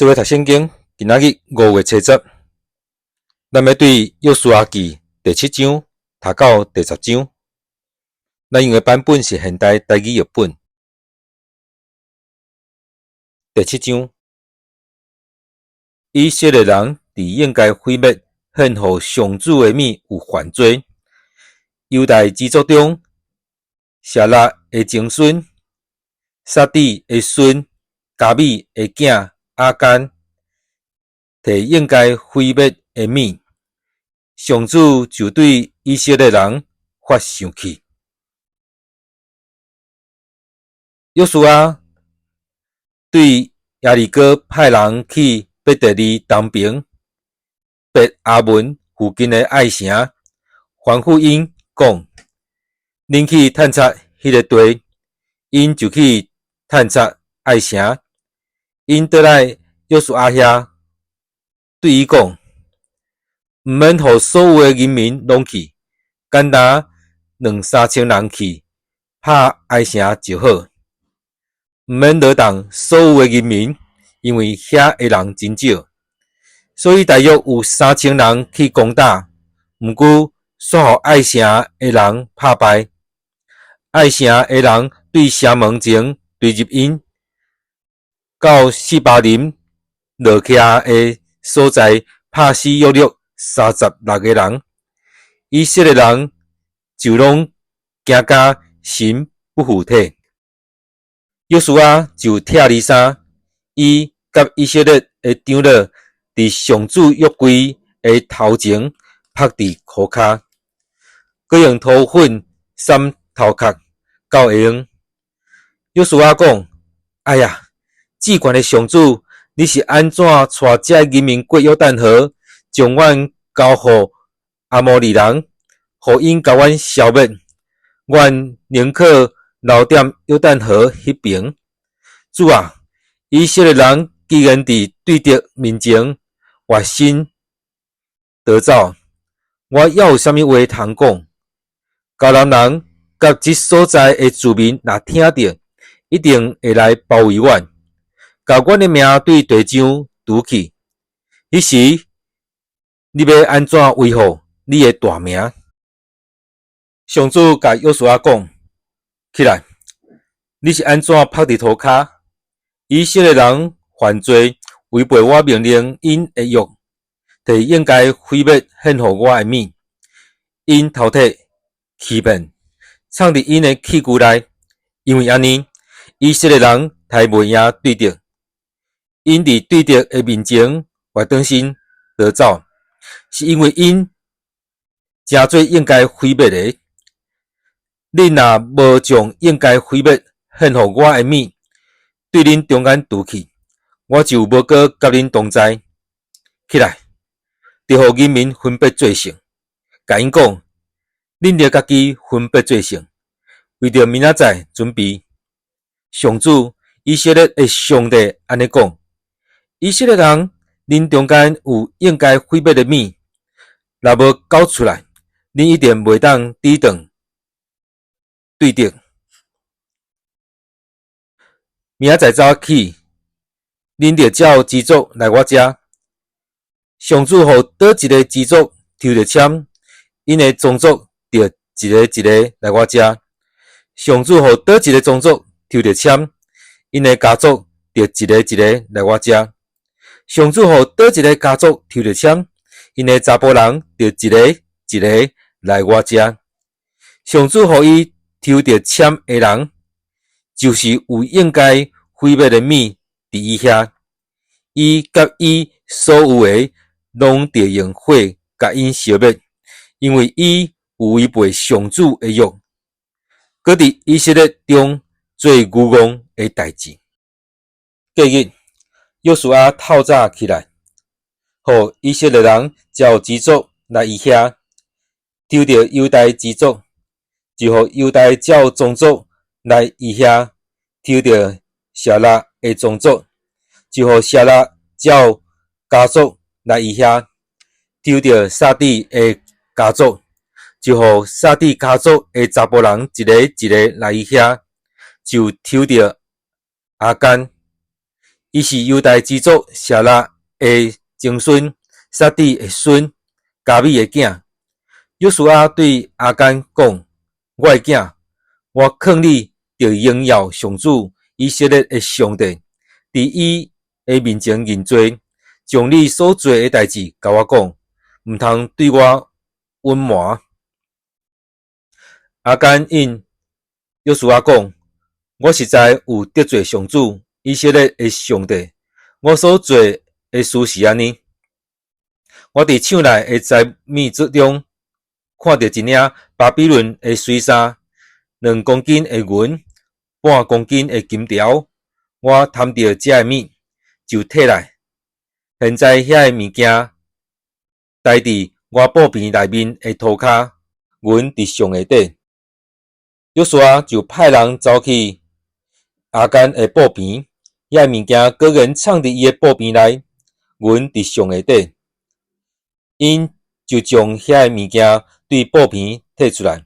做伙讀聖經，今仔日5月7日，咱欲對約書亞記第七章讀到第10章。咱用的版本是現代台語譯本。第七章，以色列人佇應該毀滅獻予上主的物有犯罪。猶大支族中，謝拉的曾孫，撒底的孫，迦米的囝亞干，提應該毀滅的物，上主就對以色列人發生氣。約書亞對耶利哥派人去伯特利東爿伯亞文附近的艾城，吩咐𪜶講：恁去探查彼个地。𪜶就去探查艾城。𪜶倒來約書亞遐，對伊講：毋免予所有的人民攏去，干焦兩三千人去拍艾城就好。毋免勞動所有的人民，因為遐的人真少，所以大約有三千人去攻打。毋過，煞予艾城的人拍敗。艾城的人對城門前追入𪜶，到示巴琳落徛的所在，拍死約略36個人。以色列人就攏驚甲神不附體。約書亞就拆離衫，伊佮以色列的長老佇上主約櫃的頭前伏佇塗跤，閣用塗粉灑頭殼到下昏。約書亞講：哎呀！至懸的上主，你是按怎帶這人民過約旦河，將阮交予阿摩利人，予𪜶共阮消滅？阮寧可留踮約旦河彼爿。主啊，以色列人既然佇對敵面前越身逃走，我猶有啥物話通講？迦南人佮這所在的住民若聽著，一定會來包圍阮，共阮的命對地上除去。彼時，你欲按怎維護你的大名？上主共約書亞講：起來，你是按怎伏佇塗跤？以色列人犯罪，違背我命令𪜶的約，提應該毀滅獻予我的物，𪜶偷提欺騙，藏佇𪜶的器具內。因為按呢，以色列人刣袂贏對敵。𪜶佇對敵的面前活轉身逃走，是因為𪜶成做應該毀滅的。恁若無將應該毀滅獻予我的物，對恁中間除去，我就無閣佮恁同在。起來，著予人民分別做聖，共𪜶講：恁著家己分別做聖，為著明仔載準備。上主以色列的上帝按呢講：以色列人，恁中間有應該毀滅的物，若無繳出來，恁一定袂當抵擋對敵。明仔載早起，恁著照支族來我遮。上主予佗一个支族抽著籤，𪜶的宗族著一个一个來我遮。上主予佗一个宗族抽著籤，𪜶的家族著一个一个來我遮。上主予佗一个家族抽著籤，𪜶的查埔人著一个一个來我遮。上主予伊抽著籤的人，就是有應該毀滅的物佇伊遐，伊佮伊所有的攏著用火共𪜶燒滅，因為伊有違背上主的約，閣佇以色列中做愚戇的代誌。隔日，約書亞透早起來，予以色列人照支族來伊遐，抽著猶大支族，就予猶大照宗族來伊遐，抽著謝拉的宗族，就予謝拉照家族來伊遐，抽著撒底的家族，就予撒底家族的查埔人一个一个來伊遐，就抽著亞干。伊是猶大支族舍辣的曾孫，撒底的孫，迦米的囝。約書亞對亞干講：我的囝，我勸你著榮耀上主以色列的上帝，佇伊的面前認罪，將你所做的代誌共我講，毋通對我隱瞞。亞干應約書亞講：我實在有得罪上主以色列的上帝，我所做的事是按呢：我佇廠內的財物之中，看著一領巴比倫的水衫，2公斤的銀，半公斤的金條，我貪著這个物，就提來。現在遐个物件待佇我布棚內面的塗跤，銀佇上下底。約書亞就派人走去亞干的布棚，遐个物件果然藏佇伊的布棚內，銀佇上下底。𪜶就將遐个物件對布棚提出來，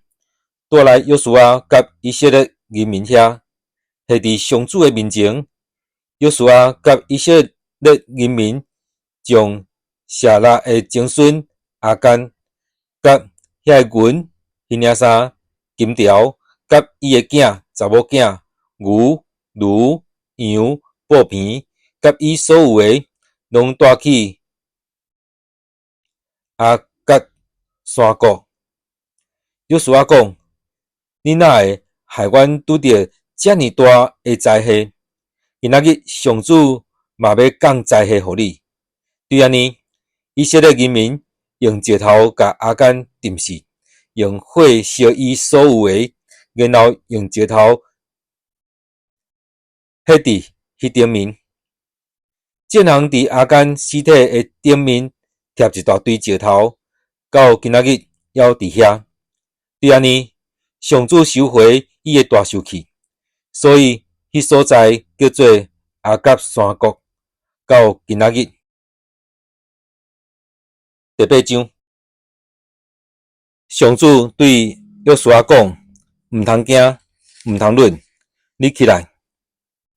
帶來約書亞佮以色列人民遐，下佇上主的面前。約書亞佮以色列人民將舍辣的曾孫亞干，佮遐个銀、彼領衫、金條，佮伊的囝、查某囝、牛、驢、羊、布棚，佮伊所有的，攏帶去亞割山谷。約書亞講：你哪會害阮拄著遮爾大的災禍？今仔日上主嘛欲降災禍予你。對按呢，以色列人民用石頭共亞干釘死，用火燒伊所有的，然後用石頭彼佇彼頂面。眾人佇亞干屍體的頂面疊一大堆石頭，到今仔日猶佇遐。對按呢，上主收回伊的大受氣，所以彼所在叫做亞割山谷，到今仔日。第八章，上主對約書亞講：毋通驚，毋通忍，你起來，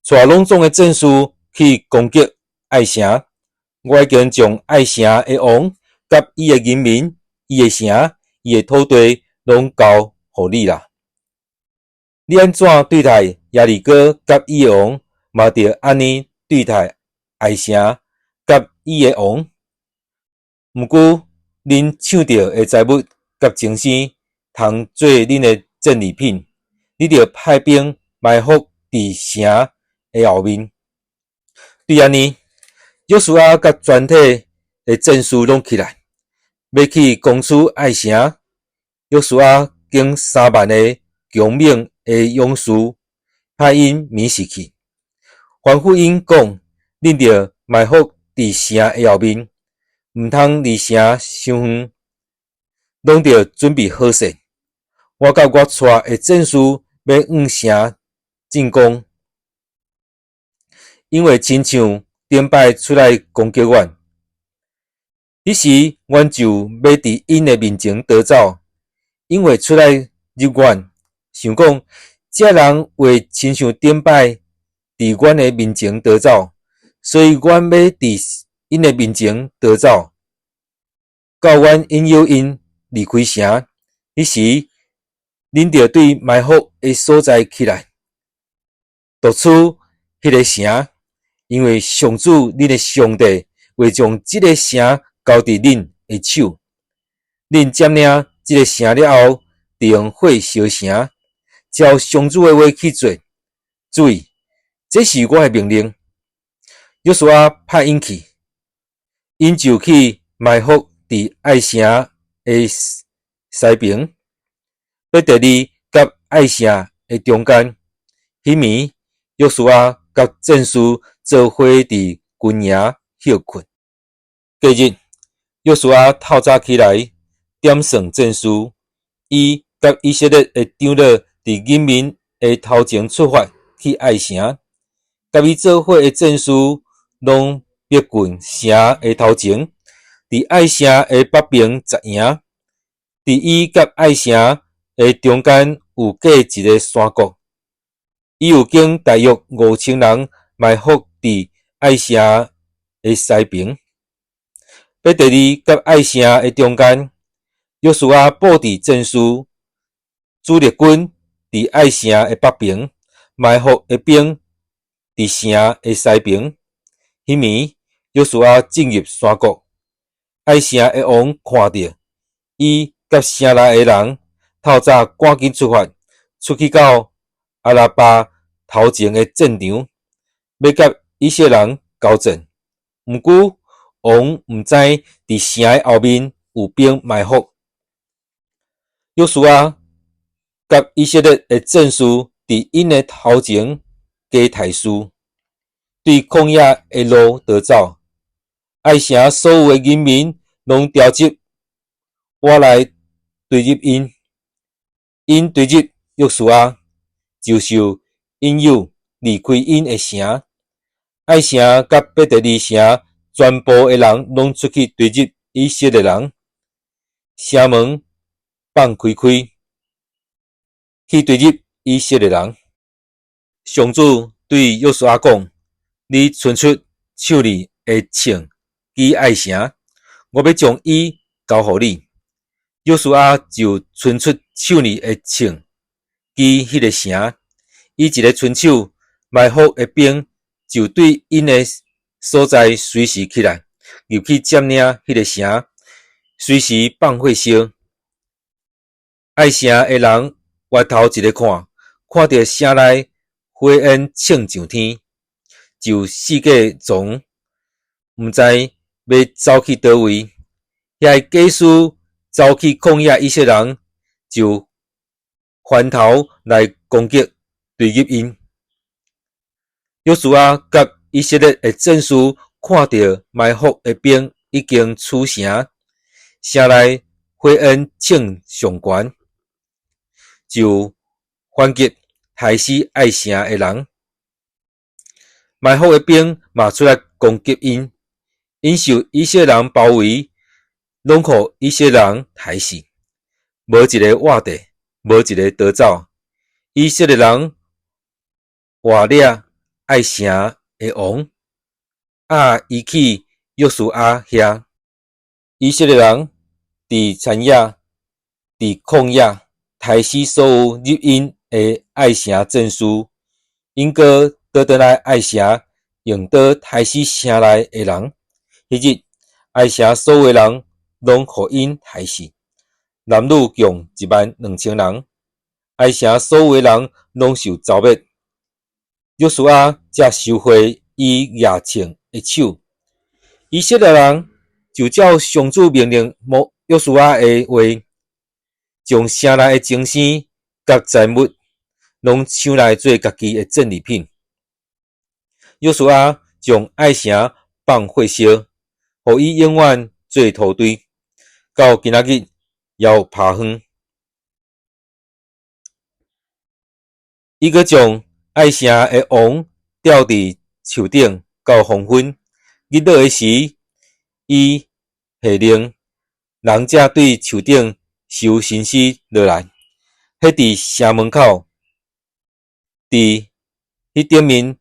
帶攏總的戰士去攻擊艾城。我已經將艾城的王、佮伊的人民、伊的城、伊的土地，攏交予你啦。你按怎對待耶利哥佮伊的王，嘛著按呢對待艾城佮伊的王。毋過，恁搶著的財物佮精牲，通做恁的戰利品。你著派兵埋伏佇城的後面。對按呢，約書亞佮全體的戰士攏起來，欲去攻取艾城。約書亞揀3萬个強猛的勇士，派𪜶暝時去，吩咐𪜶講：恁著埋伏佇城的後面，毋通離城傷遠，攏著準備好勢。我佮我帶的戰士欲向城進攻，𪜶會親像頂擺出來攻擊阮。彼時，阮就欲佇𪜶的面前逃走。𪜶會出來入阮，想講這人會親像頂擺佇阮的面前逃走，所以阮欲佇𪜶的面前逃走，到阮引誘𪜶離開城。彼時，恁著對埋伏的所在起來，奪取彼个城，因為上主恁的上帝會將這个城交佇恁的手。恁佔領這个城了後，著用火燒城，照上主的話去做。注意，這是我的命令。約書亞派𪜶去，𪜶就去埋伏佇艾城的西爿，伯特利佮艾城的中間。彼暝，約書亞佮戰士做伙佇軍營歇睏。隔日，約書亞透早起來，點算戰士，伊佮以色列的長老佇人民的頭前出發去艾城，佮伊做伙的戰士攏逼近城的頭前，佇艾城的北爿紮營。佇伊佮艾城的中間有隔一个山谷，伊又揀大約5000人埋伏佇艾城的西爿。伯特利佮艾城的中間，約書亞布置戰士，主力軍佇艾城的北爿，埋伏的兵佇城的西爿。彼暝，約書亞進入山谷，艾城的王看著，伊佮城內的人透早趕緊出發，出去到亞拉巴頭前的戰場，欲佮以色列人交戰。毋過，王毋知佇城的後面有兵埋伏。約書亞佮以色列的戰士佇𪜶的頭前加刣士，對曠野的路逃走。艾城所有的人民攏調集倚來追入𪜶，𪜶追入約書亞，就受引誘離開𪜶的城。艾城佮伯特利城全部的人攏出去追入以色列人，城門放開開，去追入以色列人。上主對約書亞講：你伸出手裡的銃擊艾城，我欲將伊交予你。約書亞就伸出手裡的銃擊彼个城，伊一个伸手，埋伏的兵就對𪜶的所在隨時起來，入去佔領彼个城，隨時放火燒。艾城的人回頭一个看，看著城內火焰衝上天，就四界傱，毋知欲走去佗位。遐个祭司走去曠野以色列人，就翻頭來攻擊追入𪜶。約書亞佮以色列的戰士看著埋伏的兵已經出城，城內火焰衝上懸，就反擊刣死艾城的人。埋伏的兵嘛出來攻擊𪜶，𪜶受以色列人包圍，攏予以色列人刣死，無一个活著，無一个逃走。以色列人活掠艾城的王，押伊去約書亞遐。以色列人佇田野、佇曠野刣死所有入𪜶的艾城戰士，𪜶閣倒轉來艾城，用刀刣死城內的人。彼日，艾城所有的人攏予𪜶刣死，男女共12,000人。艾城所有的人攏受蹂躪。約書亞才收回伊舉銃的手。以色列人就照上主命令摩約書亞的話，將城內的精牲佮財物攏搶來做家己的戰利品。約書亞將艾城放火燒，予伊永遠做土堆，到今仔日猶有拍風。伊閣將艾城的王吊佇樹頂到黃昏，日落的時，伊下令人才對樹頂收身屍落來，彼佇城門口，佇彼頂面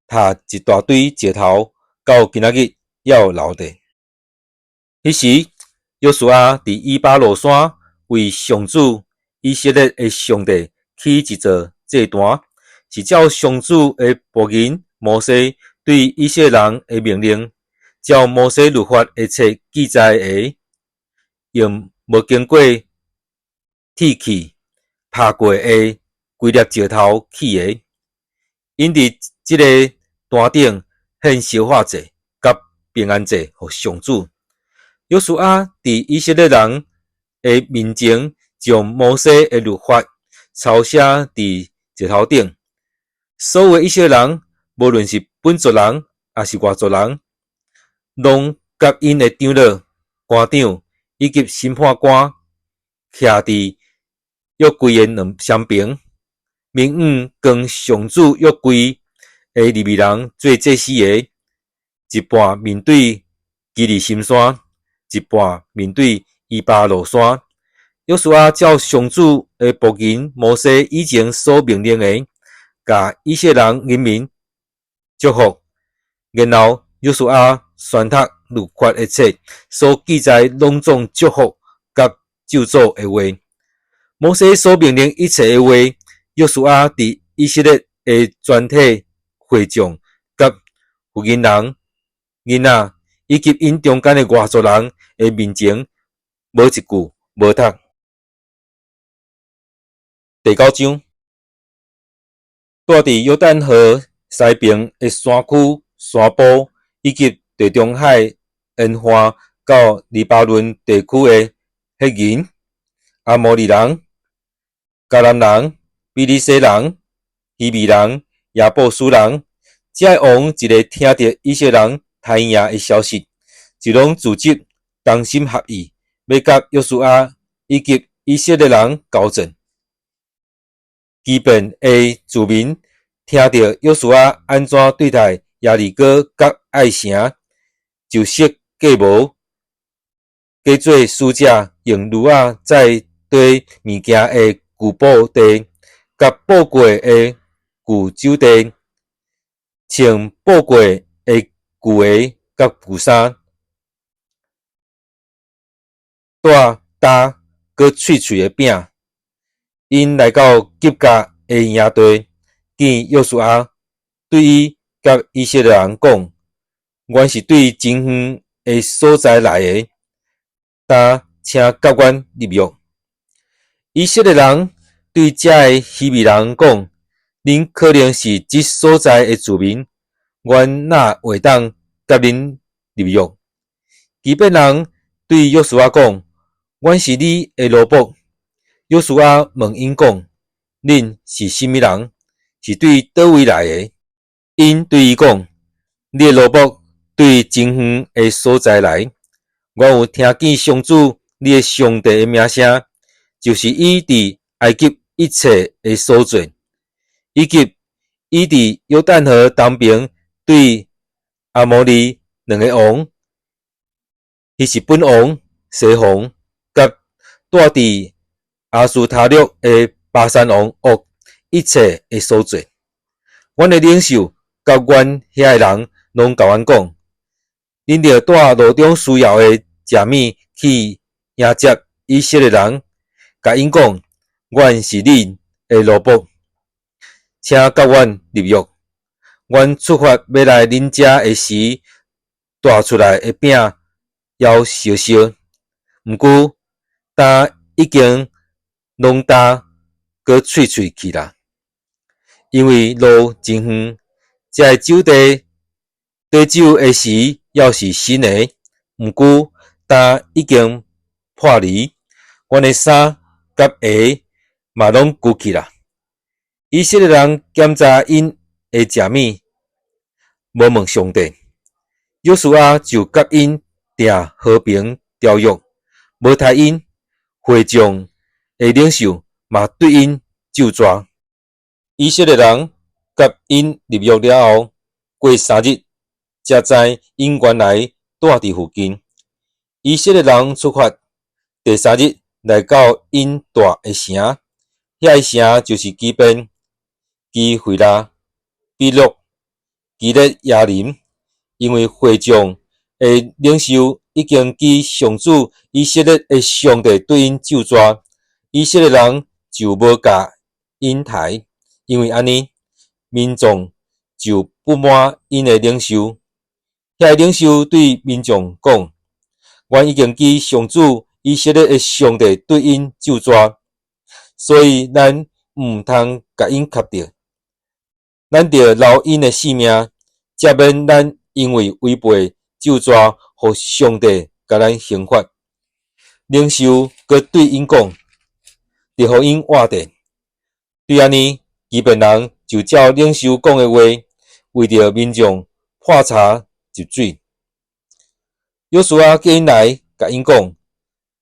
疊一大堆石頭，到今仔日猶有留著。彼時，約書亞佇以巴路山為上主以色列的上帝起一座祭壇，是照上主的僕人摩西對以色列人的命令，照摩西律法的冊記載的，用無經過鐵器拍過的規粒石頭起的。𪜶佇這个壇頂獻燒化祭佮平安祭予上主。約書亞佇以色列人的面前，將摩西的律法抄寫佇石頭頂。所有的以色列人，無論是本族人抑是外族人，攏佮𪜶的長老、官長以及審判官，徛佇約櫃的兩三爿，明遠扛上主約櫃的利未人做祭司的，一半面對基利心山，一半面對以巴路山。約書亞照上主的僕人摩西以前所命令的，共以色列人民祝福。然後約書亞宣讀律法的冊，所記載攏總祝福佮咒詛的話。摩西所命令一切的話，約書亞佇以色列的全體會眾佮婦人、囡仔，以及𪜶中間的外族人的面前，無一句無讀。第九章，住佇約旦河西爿的山區、山坡，以及地中海沿岸到黎巴嫩地區的赫人、阿摩利人、迦南人、比利洗人、希未人、耶布斯人，這个王一个聽著以色列人刣贏的消息，就攏組織同心合意，欲佮約書亞以及以色列人交戰。基遍的住民聽著約書亞按怎對待耶利哥佮艾城，就設計謀，假做使者，用驢仔載綴物件的舊布袋，佮布過的舊酒袋，穿布過的舊鞋佮舊衫，帶焦閣脆脆的餅。𪜶來到吉甲的營地，見約書亞，對伊佮以色列人講：阮是對真遠的所在來的，今請佮阮立約。以色列人對遮个希未人講：恁可能是這所在的住民，阮哪會當佮恁立約？基遍人對約書亞講：阮是你的奴僕。約書亞問𪜶講：恁是啥物人？是對佗位來的？𪜶對伊講：你的奴僕對真遠的所在來。阮有聽見上主你的上帝的名聲，就是伊佇埃及一切的所做，以及伊佇約旦河東爿對阿摩利兩个王，希實本王、西宏，佮住佇亞斯他錄的巴珊王噩一切的所做。阮的領袖佮阮遐的人攏共阮講：恁著帶路中需要的食物去迎接以色列人，共𪜶講：阮是恁的奴僕，請佮阮立約。阮出發欲來恁遮的時，帶出來的餅猶燒燒，毋過今已經攏焦閣脆脆去啦。因為路真遠，這个酒袋綴酒的時猶是新的，毋過今已經破離，阮的衫佮鞋嘛攏舊去啦。以色列人檢查𪜶的食物，無問上帝，約書亞就佮𪜶訂和平條約，無刣𪜶。會眾的領袖嘛對𪜶咒詛。以色列人佮𪜶立約了後，過3日，才知𪜶原來住佇附近。以色列人出發，第三日來到𪜶住的城，遐个城就是基遍、基腓拉、比錄、基列耶琳，因為會眾的領袖已經記上主以色列的上帝對𪜶咒詛，以色列人就無共𪜶刣，因為按呢，民眾就不滿𪜶的領袖。遐个領袖對民眾講：阮已經記上主以色列的上帝對𪜶咒詛，所以咱毋通共𪜶磕著，咱著留𪜶的性命，才免咱因為違背咒詛，予上帝共咱刑罰。領袖閣對𪜶講，著予𪜶活著。對按呢，基遍人就照領袖講的話，為著民眾破柴集水。約書亞叫𪜶來，共𪜶講：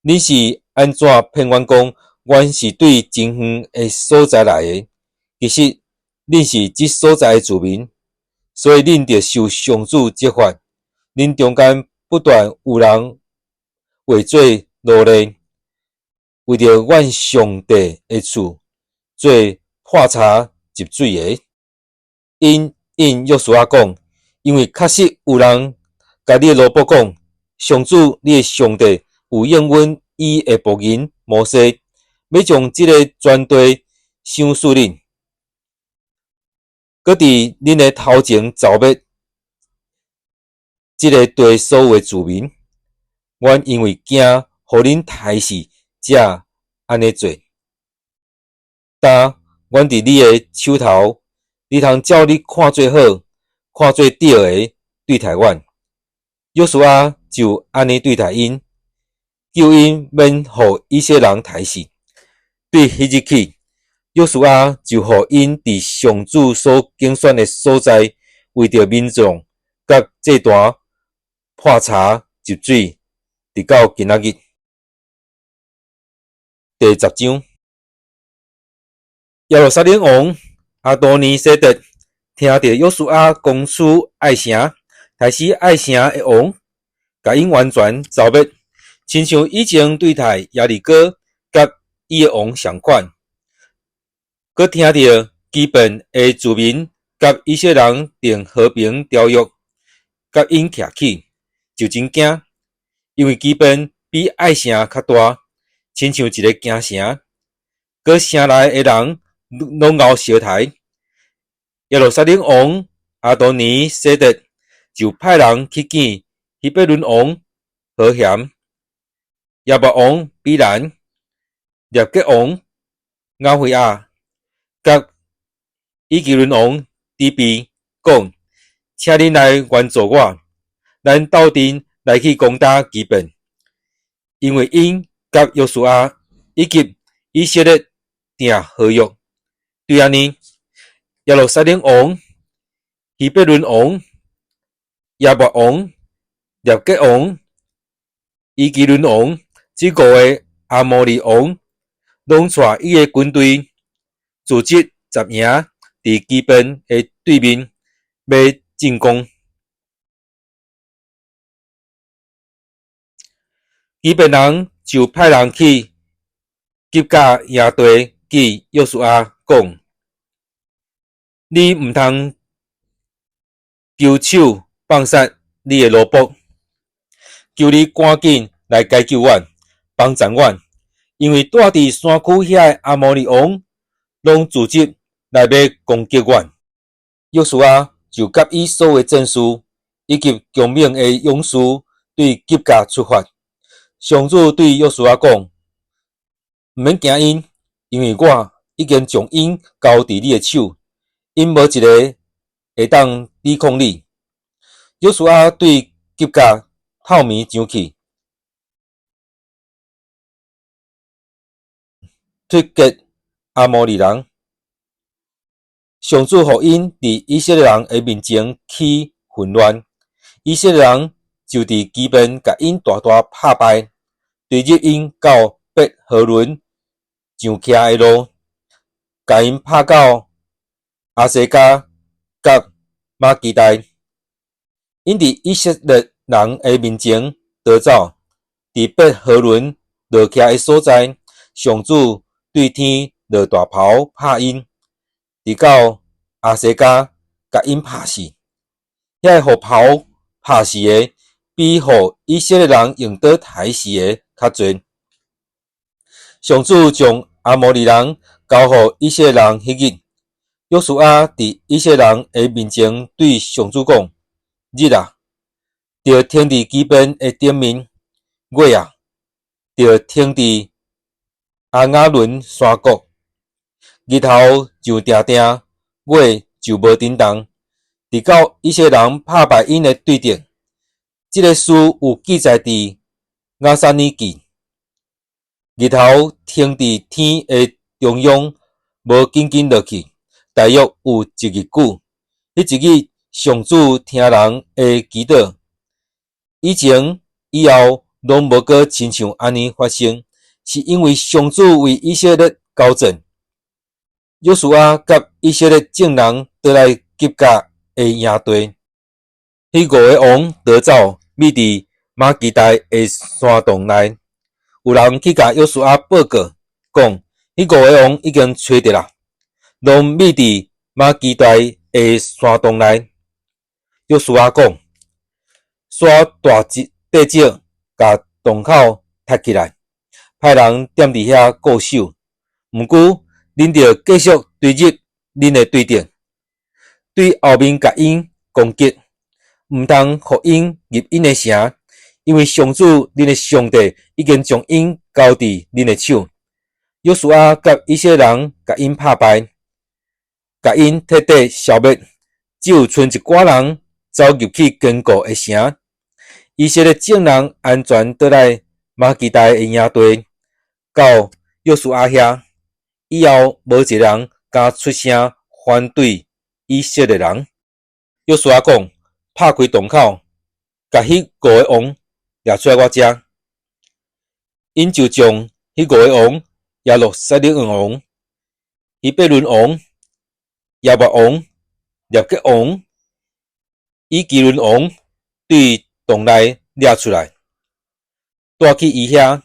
恁是按怎騙阮講，阮是對真遠的所在來的？其實恁是這所在的住民，所以恁著受上主責罰。恁中間不斷有人畫做奴隸，為著阮上帝的厝做破柴集水的。𪜶應約書亞講，因為確實有人共你的奴僕講，上主你的上帝有應允伊的僕人摩西，欲將這个全地賞賜恁，閣佇恁的頭前剿滅這个地所有的住民。阮因為驚予恁刣死，才按呢做。今阮佇你的手頭，你通照你看做好、看做對的對待阮。約書亞就按呢對待𪜶，救𪜶免予以色列人刣死。對彼日起，約書亞就予𪜶佇上主所揀選的所在，為著民眾佮祭壇破柴集水，直到今仔日。第十章，耶路撒冷王亞多尼西得聽著約書亞攻取艾城，刣死艾城的王，共𪜶完全剿滅，親像以前對待耶利哥佮伊的王仝款。閣聽著基遍的住民佮以色列人訂和平條約，佮𪜶徛起，就真驚，因為基遍比艾城較大，親像一个京城，閣城內的人攏𠢕相刣。耶路撒冷王亞多尼西得就派人去見希伯崙王何菴、亞抹王比蘭、列結王亞非亞，佮以基倫王底比，講：請恁來援助我，咱鬥陣來去攻打基遍，因為𪜶佮約書亞以及以色列訂和約。對按呢，耶路撒冷王、希伯崙王、亞抹王、列結王、以基倫王，這五个亞摩利王，攏帶伊的軍隊，組織十營，佇基遍的對面欲進攻。基遍人就派人去吉甲營地見約書亞，講：你毋通求手放殺你的奴僕，求你趕緊來解救阮，幫贊阮，因為住佇山區遐的亞摩利王攏組織來欲攻擊阮。約書亞就佮伊所有的戰士以及強猛的勇士對吉甲出發。上主對約書亞講：毋免驚𪜶，因為我已經將𪜶交佇你的手，𪜶無一个會當抵抗你。約書亞對吉甲透暝上去，突擊亞摩利人。上主予𪜶佇以色列人的面前起混亂，以色列人就佇基遍共𪜶大大拍敗，追入𪜶到伯和崙上徛的路，共𪜶拍到亞西加佮瑪基大。𪜶佇以色列人的面前逃走，佇伯和崙落徛的所在，上主對天落大雹拍𪜶，直到亞西加，共𪜶拍死。遐个予雹拍死的，比予以色列人用刀刣死的較濟。上主將亞摩利人交予以色列人彼日，約書亞佇以色列人的面前對上主講：日啊，著停佇基遍的頂面；月啊，著停佇亞雅崙山谷。日頭就定定，月就無振動，直到以色列人拍敗𪜶的對敵。這个事有記載佇亞撒尼記。日頭停佇天的中央，無緊緊落去，大約有一日久。彼一日，上主聽人的祈禱，以前以後攏無閣親像按呢發生，是因為上主為以色列交戰。約書亞佮以色列眾人倒來吉甲的營地，彼五个王逃走，覕佇瑪基大的山洞內。有人去共約書亞報告，講：彼五个王已經揣著啦，攏覕佇瑪基大的山洞內。約書亞講：徙大塊石，共洞口塞起來，派人踮佇遐固守。毋過，恁著繼續追入恁的對敵，對後面共𪜶攻擊，毋通予𪜶入𪜶的城，因為上主恁的上帝已經將𪜶交佇恁的手。約書亞佮以色列人共𪜶拍敗，共𪜶徹底消滅，只有賰一寡人走入去堅固的城。以色列眾人安全倒來瑪基大的營地，到約書亞遐。以後無一个人敢出聲反對以色列人。約書亞講：拍開洞口，共彼五个王掠出來我遮。𪜶就將彼五个王：耶路撒冷王、希伯崙王、亞伯王、臘結王、以基崙王對洞內掠出來，帶去伊遐。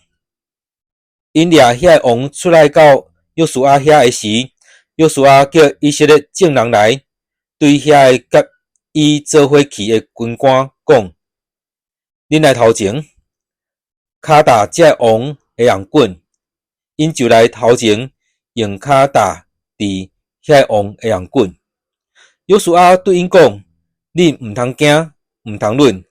𪜶掠遐个王出來到約書亞遐的時，約書亞叫以色列眾人來，對遐个佮伊做伙去的軍官講：恁來頭前，跤踏這个王的頷頸。𪜶就來頭前，用跤踏佇遐個王的頷頸。約書亞對𪜶講：恁毋通驚，毋通慄，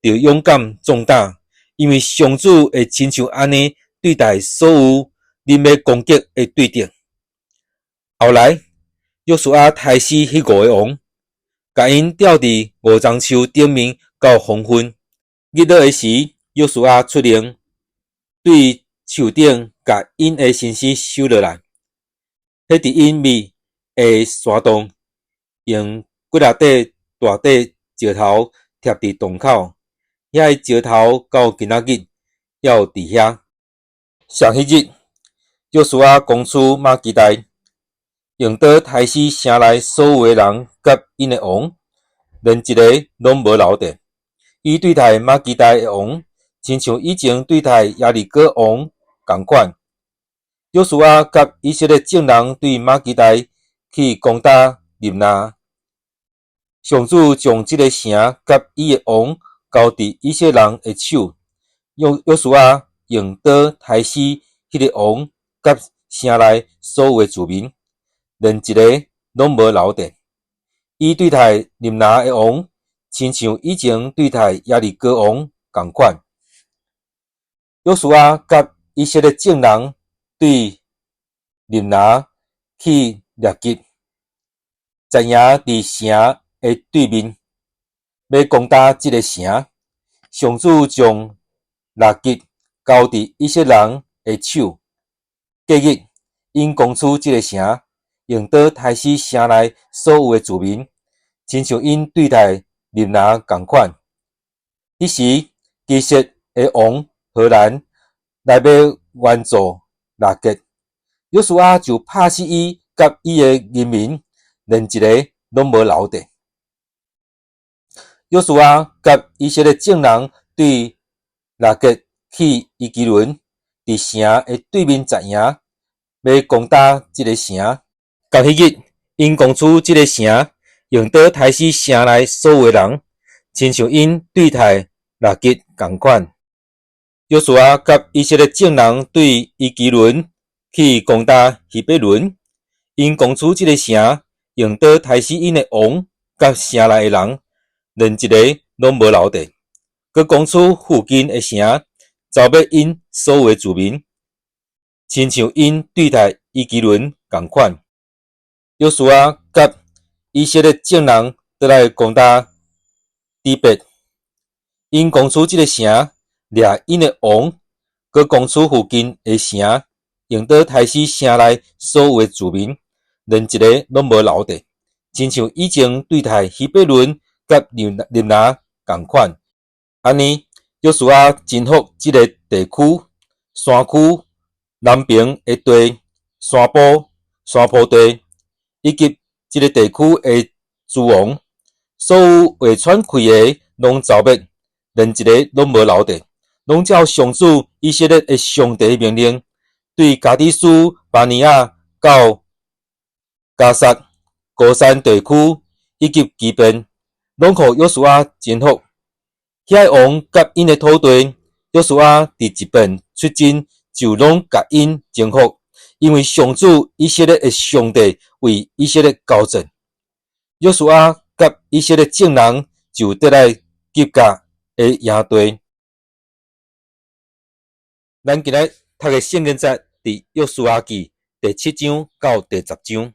著勇敢壯膽，因為上主會親像按呢對待所有恁欲攻擊的對敵。後來，約書亞刣死彼五个王，共𪜶吊佇五樟樹頂面到黃昏。日落的時，約書亞出令，對樹頂共𪜶的身屍收落來，彼佇隱祕的山洞，用幾若塊大塊石頭疊佇洞口，遐个石頭到今仔日猶有佇遐。上彼日，約書亞攻取瑪基大，用刀刣死城內所有的人佮𪜶的王，連一个攏無留著。伊對待瑪基大的王，親像以前對待耶利哥王仝款。約書亞佮以色列眾人對瑪基大去攻打臨拿。上主將這个城佮伊的王交佇以色列人的手。約書亞用刀刣死彼个王佮城內所有的住民，連一个攏無留著。伊對待臨拿的王，親像以前對待耶利哥王仝款。約書亞佮以色列眾人對臨拿去掠擊，紮營佇城的對面，欲攻打這个城。上主將拉結交佇以色列人的手。隔日，𪜶攻取這个城，用刀刣死城內所有的住民，親像𪜶對待臨拿仝款。彼時，基述的王何蘭來欲援助拉結，約書亞就拍死伊佮伊的人民，連一个攏無留著。約書亞佮以色列眾人對拉結去以基崙，佇城的對面紮營，欲攻打這个城。到彼日，𪜶攻取這个城，用刀刣死城內所有的人，親像𪜶對待拉結仝款。約書亞佮以色列眾人對以基崙去攻打希伯崙，𪜶攻取這个城，用刀刣死𪜶的王佮城內的人，連一个攏無留著。閣攻取附近的城，剿滅𪜶所有的住民，親像𪜶對待以基崙仝款。約書亞佮以色列眾人倒來攻打底別，𪜶攻取這个城，掠𪜶的王，閣攻取附近的城，用刀刣死城內所有的住民，連一个攏無留著，親像以前對待希伯崙佮臨拿仝款。按呢，約書亞征服這个地區、山區、南爿的地、山坡、山坡地，以及這个地區的諸王，所有會喘氣的攏剿滅，連一个攏無留著，攏照上主以色列的上帝命令，對加低斯巴尼亞到迦薩高山地區以及基遍，攏予約書亞征服。遐个王佮𪜶的土地，約書亞佇一遍出征就攏共𪜶征服，因為上主以色列的上帝為以色列交戰。約書亞佮以色列眾人就綴來吉甲的營地。咱今仔讀的聖經節佇約書亞記第七章到第十章。